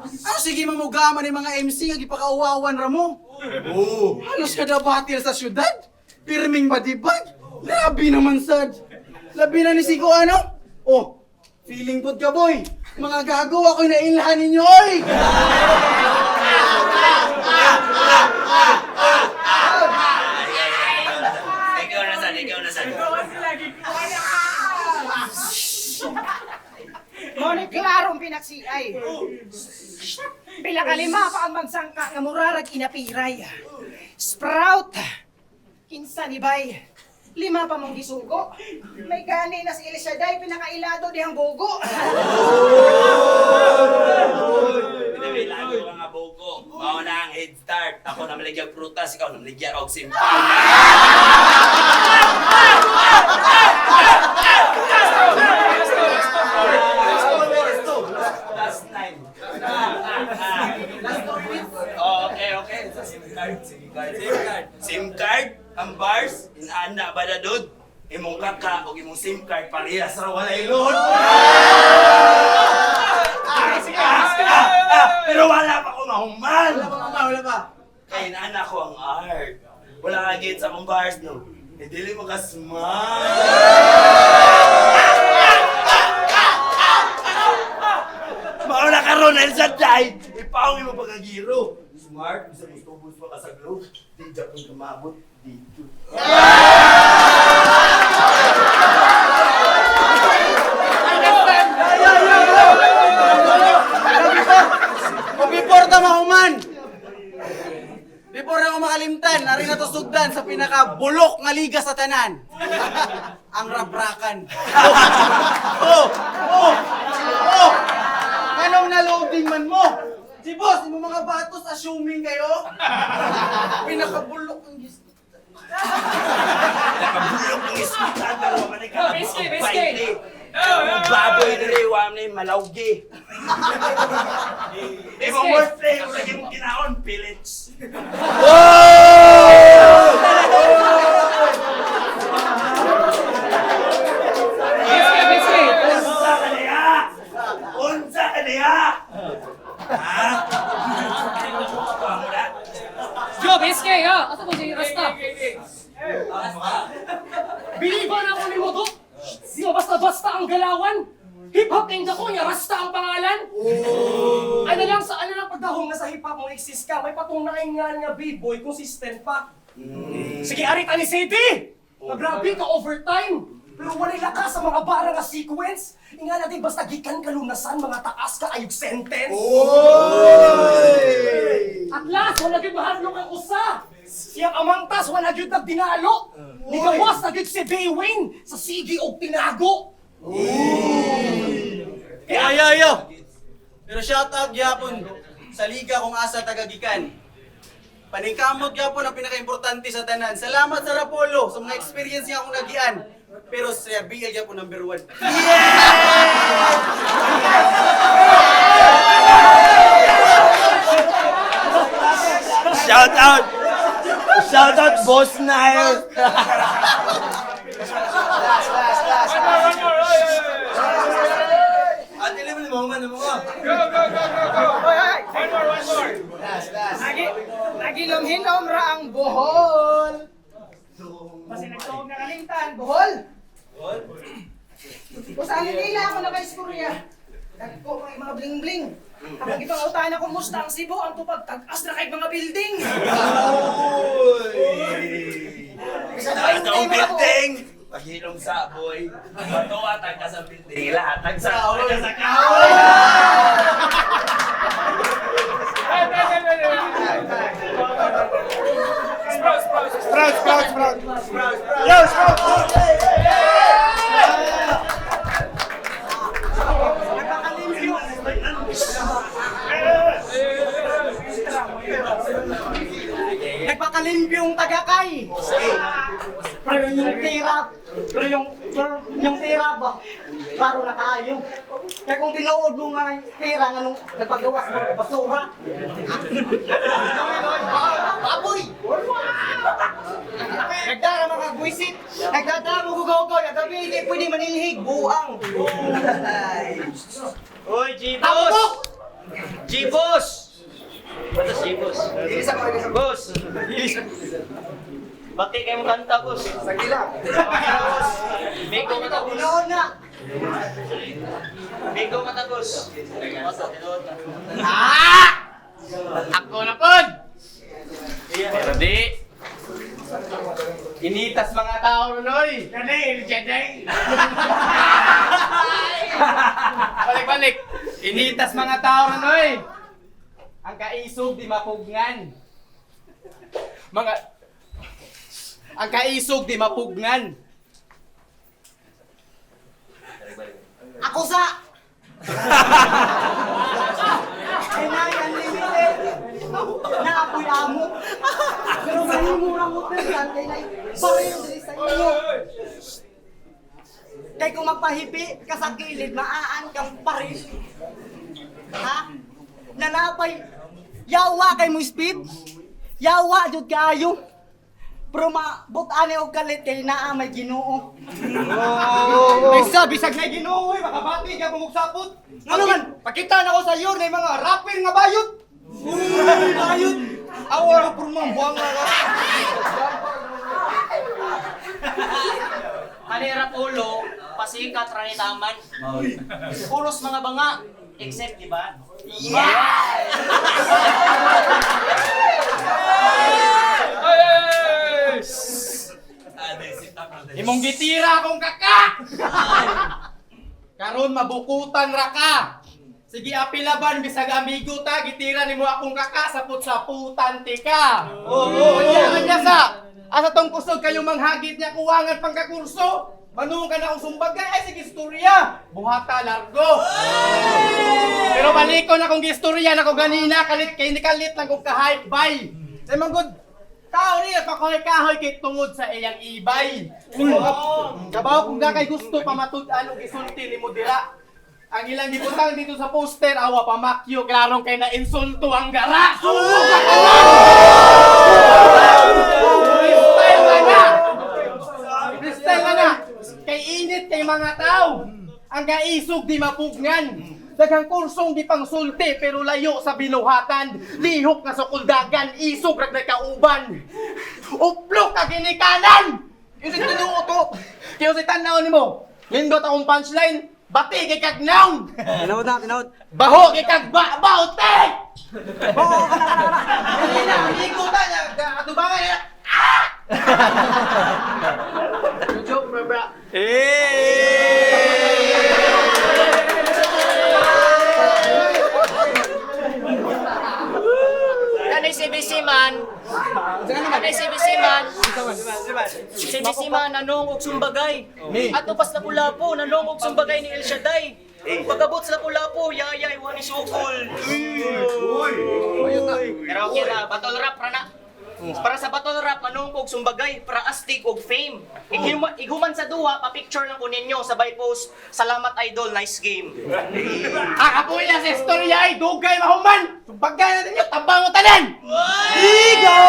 Ano sige mamugama ni mga MC nga gipakauwawan ra mo? Oh. Halos kada battle sa syudad. Pirming badibag. Grabe naman sad. Labi na ni Siko ano? Oh, feeling pud ka boy. Mga gago ako'y nailhan ninyo oy. Ikaw na sad, ikaw na sad. Mo ni klarong pinaksiay. Pila ka lima pa ang magsangka nga murarag inapiray. Sprout. Kinsa ni bay? Lima pa mong gisugo. May gani na si Elisa Day pinakailado dihang bugo. Pinamilago ka nga buko. Mao na ang head start. Ako na maligyan prutas, ikaw na maligyan og simpang. Last nine. Last 2 minutes. Oh, okay, okay. Sa SIM card, SIM card. SIM card. SIM card, ang bars, inaana ba na dud? Imong kaka o imong SIM card parehas ra wala ilon. Ah, pero wala pa ko mahuman. Wala pa mama, wala pa. Kay inaana ko ang art. Wala ka gate sa akong bars, no? Eh, dili mo ka smart. Mauna ka ron, Elsa Jai! Ipawi mo pagkagiro. Smart, bisa gusto bus pa ka sa globe. Di Japon ka maabot dito. O before ta mahuman. Before ako makalimtan, nari na to sugdan sa pinakabulok nga liga sa tanan. Ang raprakan. Oh! Oh! Oh! Anong na-loading man mo? Si boss, yung mga batos assuming kayo? Pinakabulok ang gis. Nakabulok ng ismitan, pero manik ka. Biski, biski. Baboy na rin, wam na yung malawgi. Imong wordplay, yung lagi mong kinaon, pillage. Biski, biski. Unsa ka niya? Unsa ka niya? Ha? Kuha mo na? Yo, biski, ha? Asa to si Rasta? Biliban ako ni Modo. Di ba basta-basta ang galawan? Hip-hop king dako niya, Rasta ang pangalan. Ano lang sa ano lang pagdahong nga sa hip-hop mo exist ka, may patunay nga nga b-boy consistent pa. Sige, arit ani City! Nga grabe ka overtime! Pero walay lakas sa mga bara nga sequence. Inga natin basta gikan kalunasan mga taas ka ayog sentence. At last, wala gyud mahadlok ang usa. Siyang amangtas, wala gyud nagdinalo. Nigawas na gyud si Baywin sa sige og tinago. Yo, yo, yo! Pero shout out gyapon sa liga kung asa tagagikan. Paningkamot gyapon ang pinakaimportante sa tanan. Salamat sa Rapolo sa mga experience nga akong nagian. Pero sa BL gyapon number one. Shout out! Shout out, Boss Nile! Last, last, last, last. Ate, libre mo, man mo. Last, last. Lagi nagilom-hilom ra ang Bohol. Basta nagtuog na kalimtan, Bohol. Kung saan nila ako naka-istorya. Dagko mga mga bling-bling. Kapag ipangutahan ako, musta ang Cebu, ang tupag, tag-as na kay mga building. Sa building! Paghilom sa boy. Matuwa tagka sa building. Lahat tag sa tagka sa kahoy. Sprout, sprout, sprout. Yo, sprout, sprout. Nagpakalimbyong tagakay. Pero yung tira, pero yung tira ba, klaro na kaayo. Kaya kung tinuod mo nga yung tira nga nung nagpagawas mo, basura. Baboy! Nagdara mga buwisit, nagdadara mo gugaw-gaw, nagabi hindi pwede manilhig, buang. Uy, G-Boss! G-Boss! Batas G-Boss. Boss! Bati kayo mong kanta, boss. Sagli lang. Bigo matagos. Tinuod na. Bigo matagos. Ah! Ako na pod! Pero di. Initas mga tao noy. Balik balik. Initas mga tao noy. Ang kaisog di mapugnan. Mga Ang kaisog di mapugnan. Ako sa... Kailangan unlimited. Naapoy amo. Pero mahimo ra mo pero kay nay pareho diri sa inyo. Kay kung magpahipi ka sa gilid, maaan kang pares. Ha? Nanapay yawa kay mo speed. Yawa jud kaayo. Pero mabut-an og kalit kay naa may Ginoo. May sabi bisag na Ginoo, makabati ka kung sapot. Ngano man? Pakita na ko sa iyo na mga rapper nga bayot. Uy, bayot. Awa ra puro mga buwang nga. Kanira ulo, pasikat ranitaman. Puros mga banga, except, di ba? Imong gitira akong kaka. Karon mabukutan ra ka. Sige apilaban bisag amigo ta gitira nimo akong kaka sapot-saputan ti ka. Oo, oh, niya sa. Asa tong kusog kayo manghagit niya kuwangan pangkakurso. Manung ka na akong sumbagay ay sige istorya. Buhata largo. Pero baliko na kong gistorya na ko ganina kalit kay nikalit lang kong ka-hype bay. Say man good. Tao niya pakoy-kahoy kay tungod sa iyang ibay. Kabaw kung na kay gusto pamatud-an og isulti nimo dira. Ang ilang gibutang dito sa poster awa pamakyo klarong kay na insulto ang gara. Subo ka karon. Freestyle na na. Freestyle na na. Kay init kay mga tao. Ang kaisog di mapugnan. Daghang kursong di pangsulti pero layo sa binuhatan. Lihok na sukuldagan, isog rag kauban. Uplok ka ginikanan! Yung sa tinuo to. Kaya sa tanaw nimo. Lindot akong punchline. Bati kay kag noun. Tinawad na, tinawad. Baho kay kag ba baute. Oo, kana kana kana. Hindi na amigo ta na atubangan niya. Ah! Joke bro bro. Kanay CBC man. Kanay CBC man. CBC man, nanong og sumbagay. Ato pas Lapu-Lapu, nanong og sumbagay ni El Shaddai. Pagabot sa Lapu-Lapu, yayay, wani sukol. Pero okay na, battle rap ra na. Para sa battle rap, manong og sumbagay, para astig og fame. Iguman sa duha, pa-picture lang ko ninyo, sabay post, salamat idol, nice game. Ang apoy na sa istorya ay dugay mahuman. Sumbagay na ninyo, tabang mo tanan. Igo!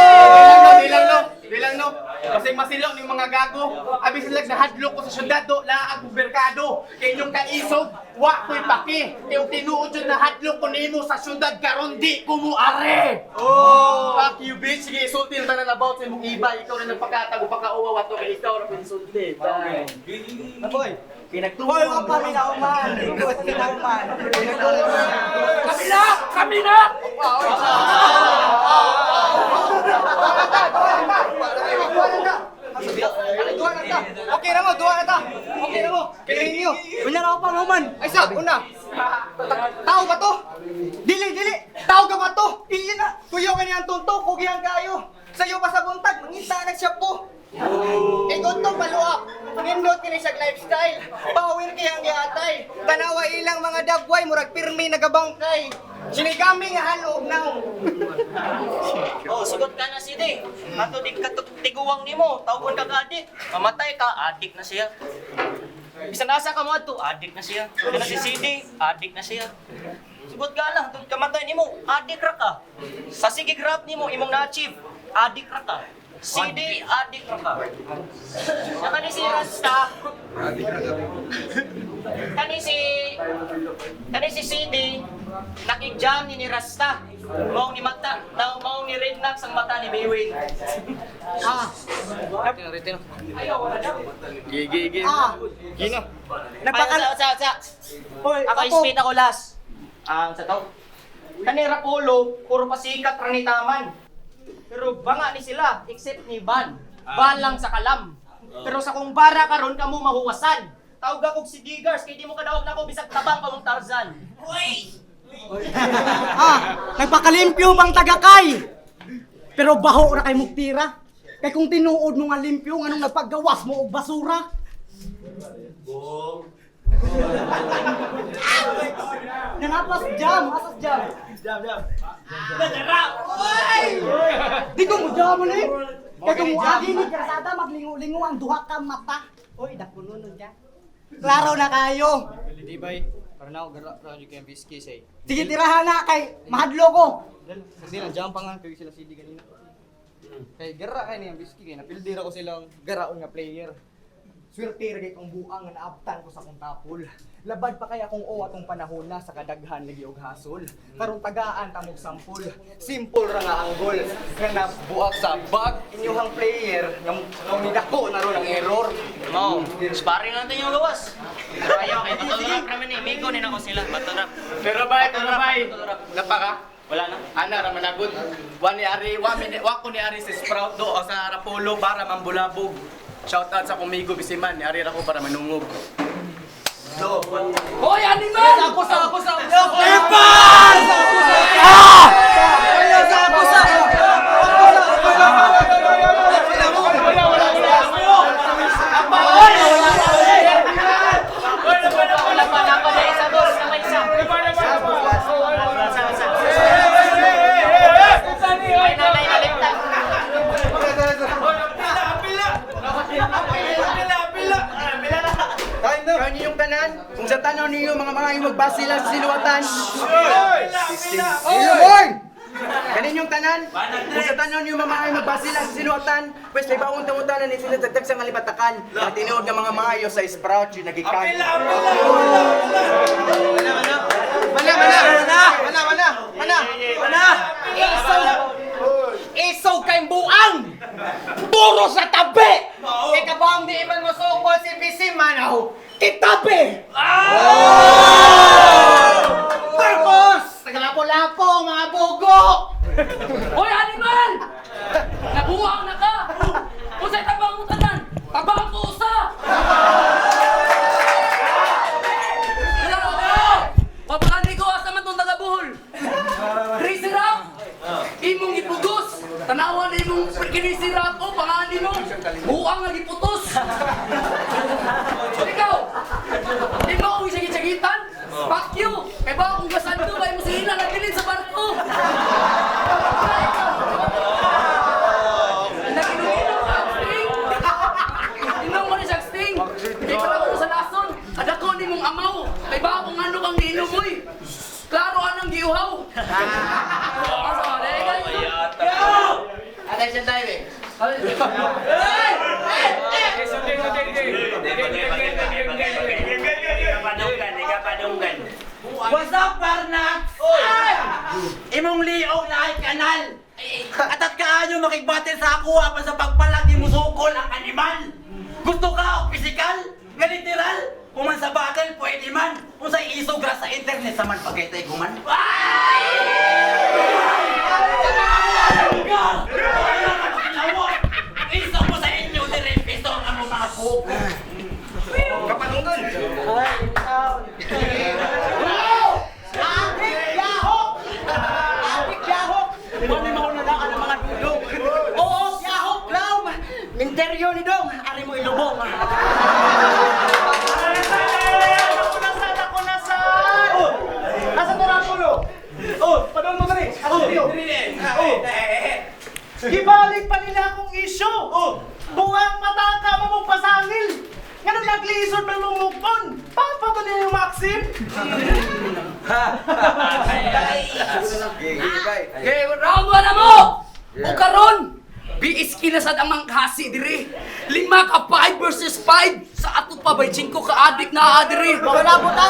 Bilang no, bilang no. Kasi masilong ng mga gago. Abi sila nahadlok ko sa syudad do, laag og merkado. Kay inyong kaisog, wa ko'y paki. Kay og tinuod jud nahadlok ko nimo sa syudad karon di ko muare. Oh! Fuck you bitch, sige isulti na tanan about sa imong iba. Ikaw na nagpakatag o pakauwaw ato kay ikaw ra insulti. Bye. Boy. Hoy, wa pa minauman. Wa minauman. Kami na! Kami na! Duha na ta. Okay na mo, duha na ta. Okay na mo. Kaya niyo. Unya na ako pang human. Ay sa, una. Tao ba to? Dili, dili. Tao ka ba to? Ili na. Tuyo ka niyang tunto, kugihan kayo. Sayo pa sa buntag, mangita na siya po. Ikot to paluak. Nindot kini siya lifestyle. Power kay ang giatay. Tanawa ilang mga dagway murag pirmi nagabangkay. Sinigami nga halog naong. Oh, sugot ka na CD. Ato di ka tiguang nimo, tawgon ka adik. Mamatay ka, adik na siya. Bisan asa ka mo adto, adik na siya. Kana si CD, adik na siya. Sugot ka na, tug kamatay nimo, adik ra ka. Sa sige rap nimo imong na-achieve, adik ra ka. CD, adik ra ka. Saka ni si Rasta. Kani si Kani si CD, nakig-jam ni Rasta. Maong ni mata, daw maong ni Rednax ang mata ni Baywin. Ah. Gigi, gigi. Ah. Gina. Nagpakal Ay, sa, sa, sa. Hoy, Ako spit ako last. Ang sa to. Kani Rapolo, puro pasikat ra ni taman. Pero banga ni sila except ni Van. Van lang sa kalam. Pero sa kung bara karon kamo mahuwasan. Tawag akong si Digars kay di mo kadaog nako bisag tabang pa mong Tarzan. Ah, nagpakalimpyo bang tagakay? Pero baho ra kay mugtira. Kay kung tinuod mo nga limpyo, nganong nagpagawas mo og basura? Nanapas jam, asas jam. Jam, jam. Oy! Di ko mo jam ulit. Kay kung muagi ni krasada maglingo-lingo ang duha ka mata. Oy, dakuno nun dyan. Klaro na kayo. Di bay. Para na ako gara ra jud kay whiskey say. Sige, tirahan na kay mahadlo ko. Kasi lang jam pa nga kayo sila CD kanina. Kay gara kay niyang whiskey kay napildir ako silang garaon nga player. Swerte ra kay kong buang nga naabtan ko sa kong tapol. Labad pa kaya kung o atong panahon na sa kadaghan lagi og hasol. Karon tagaan tamog sampol. Simple ra nga ang goal. Nga nabuak sa bag inyuhang player nga mao nidako na ron ang error. Mo, sparring lang tayo yung gawas. Ayaw kay battle rap naman ni Migo ni nako sila, battle rap. Pero bay, pero bay. Napa ka? Wala na. Ana ra managod. Wa ni ari, wa mi wa ko ni ari si Sprout do o sa Rapolo para mambulabog. Shout out sa Kumigo Bisiman, ni ari ra ko para manungog. Hoy, animal! Ako sa ako sa Wala pa, napa na isa dos, napa isa. Sa, sa. Ay, nanay nalimtan. Kayo ninyong tanan, kung sa tanaw ninyo mga mga magbase lang sa siluwatan. Hoy! Kaninyong tanan, kung sa tanaw ninyo mga mga magbase lang sa siluwatan, pwes may baong tamutanan ni sila dagdag sa ngalimatakan. Ang tinuod nga mga maayo sa sprout yung nagikan. Mana, mana, mana, mana, mana, mana. Isaw! Isaw kay buang! Puro sa tabi! Kay kabang di man mosukol si PC manaw. Kitabi! Marcos! Tagalapo-lapo mga bugo! Hoy, animal! Nabuang na ka! Usay tabang mo tanan! Tabang ko usa! Wala ko! Papakani ko asa man tong taga Bohol! Crazy rap! Imong ipugos! Tanawan na imong crazy rap o pangani mo! Buang nga giputos! Ikaw! Di mo ako isagit-sagitan? Fuck you! Kay ba akong gasando kay mo sila nabilin sa barko! Naginuminom ka, Sting! Inom mo ni siya, Sting! Kay para ko sa lason! Adako ni mong amaw! Kay ba akong ano kang niinom mo'y? Klaro anang giuhaw! Asa, dahil kayo. Attention tayo eh. Ikapadunggan, ikapadunggan. What's up, Parnax? Imong liog na ay kanal. Atat kaayo makigbattle sa ako apan sa pagpalag di musukol ang animal. Gusto ka og pisikal? Nga literal? Kuman sa battle, pwede man. Kung sa isog ra sa internet, sa man pagkitay kuman. Isog mo sa inyo, dire, piso ang among mga buko. Kapanunggan. Adik yahok! Adik yahok! Mami mauna na ka ng mga dudong. Oo, yahok, clown! Minteryo ni dong, ari mo ilubong. Ako nasaan? Ako nasaan? Oh! Asa to Rapulo? Oh, padon mo diri. Asa diri? Oh. Gibalik pa nila akong issue. Oh. Buwang mata ka mo mong pasangil. Ngano naglisod man mong mukon? Papa to niyo yung Maxim? Okay, round 1 na mo! O karon, BSK na sad ang mangkasi diri. Lima ka 5 versus 5 sa ato pa bay 5 ka adik na diri. Wala po ta.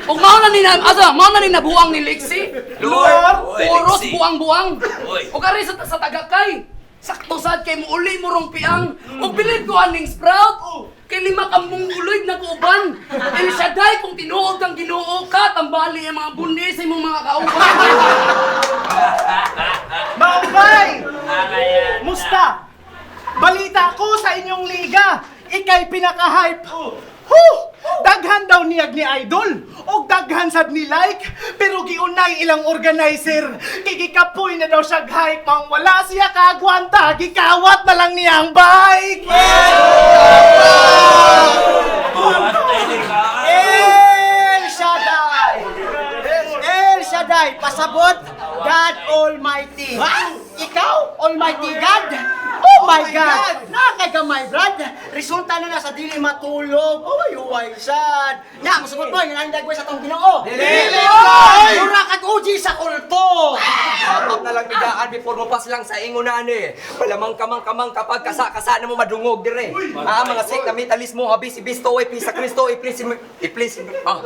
Ug mao na ni na asa, mao na ni nabuang ni Lexi. Lord! Oy, Puros Lexi. buang-buang. Oy. Ug ari sa tagakay. Sakto sad kay muuli mo rong piang. Ug bilib ko aning sprout. Kay lima ka mong uloy na kauban. El Shaddai kung tinuod kang Ginoo ka, tambali ang mga bundi sa imong mga kauban. Mambay! Musta? Balita ko sa inyong liga, ikay pinaka-hype. Huh! Daghan daw niyag ni Idol, og daghan sad ni like, pero giunay ilang organizer. Kay gikapoy na daw siya hype, ang wala siya kaagwanta, gikawat na lang niya ang bike. El Shaddai! El Shaddai, pasabot, God Almighty. Ikaw, Almighty God? Oh my God! Nakagamay, Brad! Resulta na na sa dili matulog. Uy, uway, sad. Na, masugot mo, yun ang dagway sa tong ginoo. Dili, Oy! Mura kag uji sa kulto! Atop na lang bigaan before mo pas lang sa ingunan eh. Palamang kamang kamang kapag kasa-kasa na mo madungog dire. Ah, mga sek na metalis mo habis ibisto eh sa Kristo iplis iplis. Ah.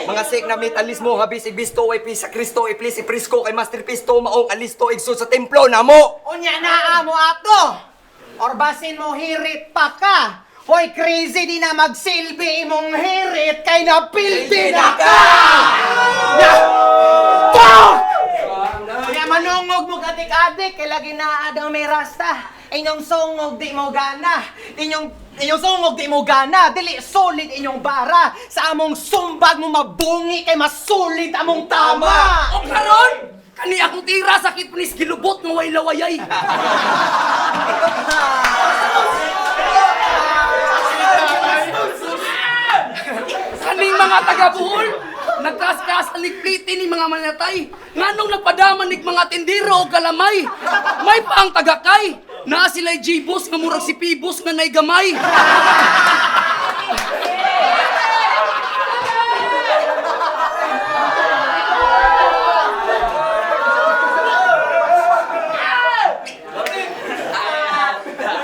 Mga sek na metalis mo habis ibisto eh sa Kristo iplis iprisko kay Master Pisto maong alisto igso sa templo namo. Unya na amo ato! Or basin mo hirit pa ka! Hoy, crazy di na magsilbi imong hirit kay napildi na ka! Na! Kaya manungog mo kadik-adik kay lagi naa daw may rasta. Inyong sungog di mo gana. Inyong sungog di mo gana. Dili solid inyong bara. Sa among sumbag mo mabungi kay masulit among tama. O karon, kani akong tira sakit punis gilubot nga way lawayay. Kaning mga taga-Bohol, nagkas-kas ang ligpliti ni mga manatay. Nganong nagpadaman nig mga tindero o galamay. May pa ang tagakay. Naa sila'y G-boss nga murag si P-boss nga naigamay.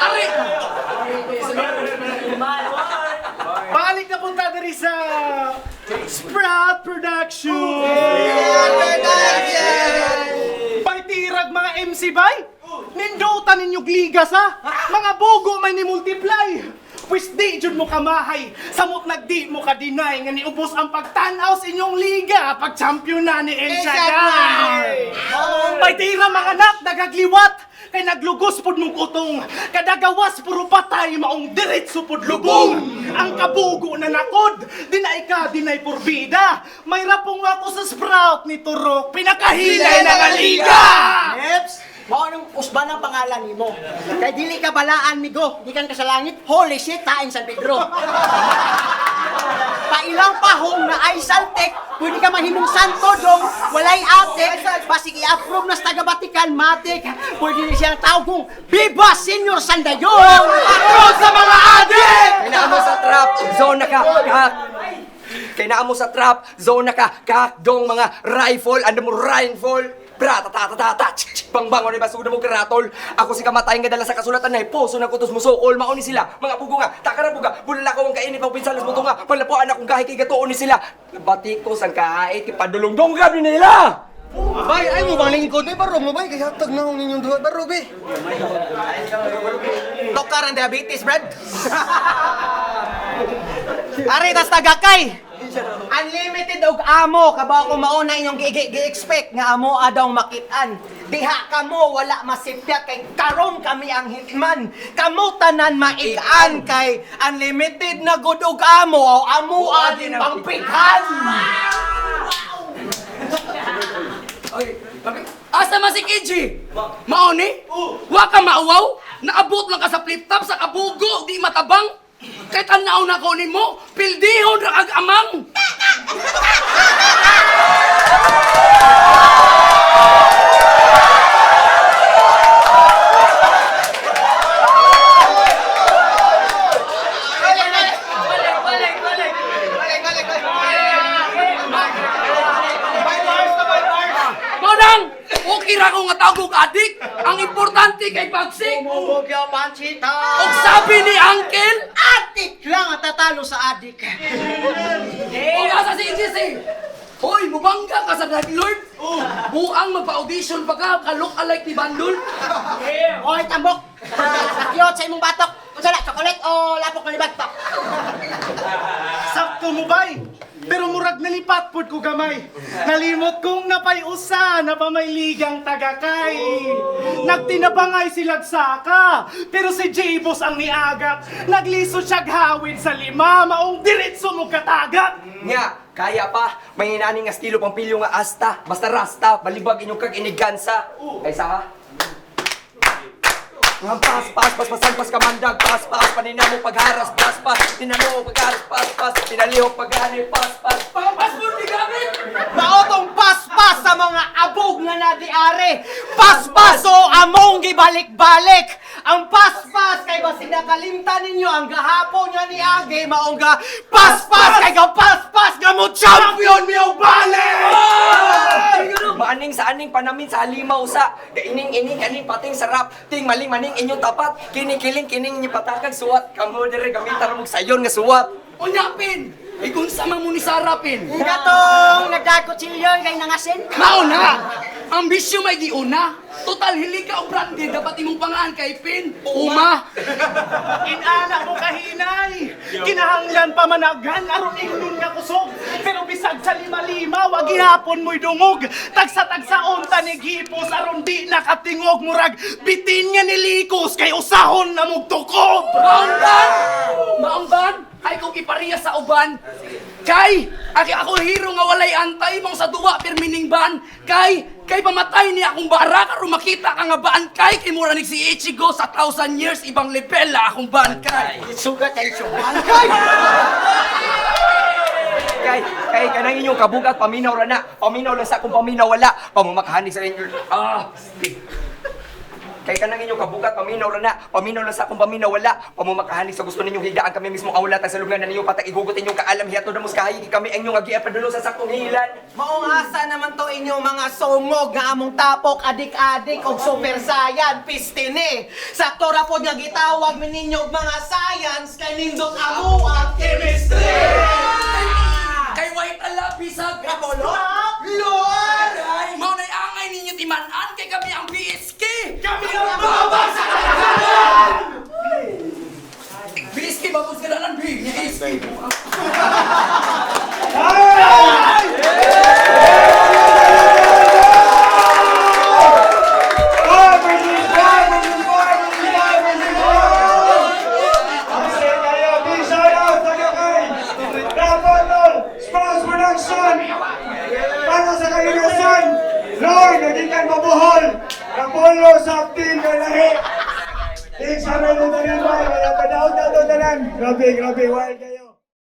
Ari, Balik na punta diri sa Sprout Production! Paitirag mga MC bay! Nindutan ninyong liga sa! Mga bogo may ni multiply! Pwis di jud mo kamahay, samot nagdi mo ka-deny nga niubos ang pagtanaw sa inyong liga pag champion na ni El Shaddai! Pagtira mga anak, nagagliwat! Kay naglugos pud mong utong, kadagawas puro patay maong diretso pud lubong. Ang kabugo na nakod, dinay ka, dinay porbida. May rapong ako sa sprout ni Turok, pinakahilay na nga liga! Neps, mao nang usban ang pangalan nimo. Kay dili ka balaan migo, gikan ka sa langit. Holy shit, tain San Pedro. Pailang pahong na ay saltek, pwede ka mahimong santo dong, walay atik, basig i-approve na sa taga Vatican, matik, pwede ni siyang tawgong Viva Senior Sandayon! Patron sa mga adik! Kay mo sa trap, zone na ka, kak. Kay naa mo sa trap, zone na ka, kak, dong mga rifle, ano mo rifle. Bra, ta ta ta ta ta, tsk, tsk, bang bang, ano ba sugod mo karatol? Ako si kamatay nga dala sa kasulatan na puso ng kutos mo sukol, mauni sila, mga pugo nga, takara buga, bulala ko ang kainit, pagpinsalas mo tunga, palapuan akong gahi kay gatuon ni sila. Batikos ang kahit, ipadulong-dong gabi nila! Bay, ay mo bang lingkod? Bay, barog mo bay. Kaya hatag na akong ninyong duha. Barog, bay. Dokar ang diabetes, Brad. Ari tas tagakay. Unlimited og amo kabaw ko mauna inyong gi-expect nga amo adaw makit-an. Diha kamo wala masipyat kay karon kami ang hitman. Kamo tanan maig-an kay unlimited na gud og amo o amo adin pangpighan. Asa man si KJ? Maoni? Wa ka mauwaw? Naabot lang ka sa flip-top sa kabugo, di matabang. Kay tanaw na ko nimo, pildihon ra kag amang. Manang, okay ra ko nga tawag og adik. Ang importante kay bagsik. Bumubugyo, Panchita! Og sabi ni Uncle, Atik lang ang tatalo sa adik. Og asa si EJC? Hoy, mubangga ka sa Drug Lord. Buang magpa-audition pa ka, ka-look alike ni Bandol. Hoy, tambok! Sakyot sa imong batok! Unsa na, chocolate o lapok na libagtok? Sakto mo bay. Pero murag nalipat pod ko gamay. Nalimot kong napay-usa na pamayligang tagakay. Nagtinabangay silag saka. Pero si J-Boss ang niagak. Naglisod siyag hawid sa lima. Maong diretso mo katagak. Nya, kaya pa. May hinani nga estilo pampilyo nga asta. Basta rasta, balibag inyong kag inigansa. Ay sa Nga pas pas pas pasan pas kamandag pas pas paninamo pagharas pas pas tinamo pagharas pas pas pinalihok paghani pas pas Passport ni gamit. Mao tong paspas sa mga abog nga nadiari. Paspas o among gibalik-balik. Ang paspas kay basin nakalimtan ninyo ang gahapon nga niagi maong ga paspas kay ga paspas nga mo champion mi og balik. Maaning sa aning panamin sa halimaw sa gaining ining kaning pating sarap ting maling maning inyong tapat kinikiling kining inyong patakag suwat kamo dire gamitan mo sayon nga suwat. Unya pin. Igunsa man mo ni Sarah pin. Katong nagdakutsilyon kay nangasin. Mao na. Ang bisyo may giuna. Total hili ka og branded dapat imong pangaan kay Pin. Uma. Inana mo kahinay. Kinahanglan pa managan aron ingnon nga kusog. Pero bisag sa lima-lima wa gihapon mo'y dungog. Tagsa-tagsaon tanig hipos aron di nakatingog murag bitin nga nilikos kay usahon na mugtukob. Maong ban! Maong ban! Ay kung ipariya sa uban. Kay! Aki ako hero nga walay antay mong sa duwa pirmining ban. Kay! Kay pamatay ni akong bara karon makita ka nga baan kay kay mura ni si Ichigo sa 1,000 years ibang level la akong ban kay. Sugat ay sugat. Kay kay kanang inyong kabugat paminaw ra na. Paminaw lang sa akong paminaw wala. Pamumakahanig sa inyo. Ah. Kay kanang inyong kabugat paminaw ra na. Paminaw lang sa akong paminaw wala. Pamumakahanig sa gusto ninyong higdaan kami mismo awla ta sa lugar na ninyo patag igugot inyong kaalam hiato na muskahay kami ang inyong agian padulo sa saktong hilan. Maong asa naman to inyong mga songog nga among tapok adik-adik og super saiyan pistine. Sakto ra pod nga gitawag mi ninyo og mga science kay nindot amo ang chemistry. Kay white ala bisag. Rapolo? Lord! Mao nay angay ninyo timan-an kay kami ang BSK. Kami ang babag sa kadaghanan! BSK babos kadalan B. BSK. Sprouts Production! Para sa kainasan! Lord, nagikan mabuhol! Rapolo sa team na lahi! Big sa mga tanan, mga padaot na to tanan! Grabe, grabe, wild kayo!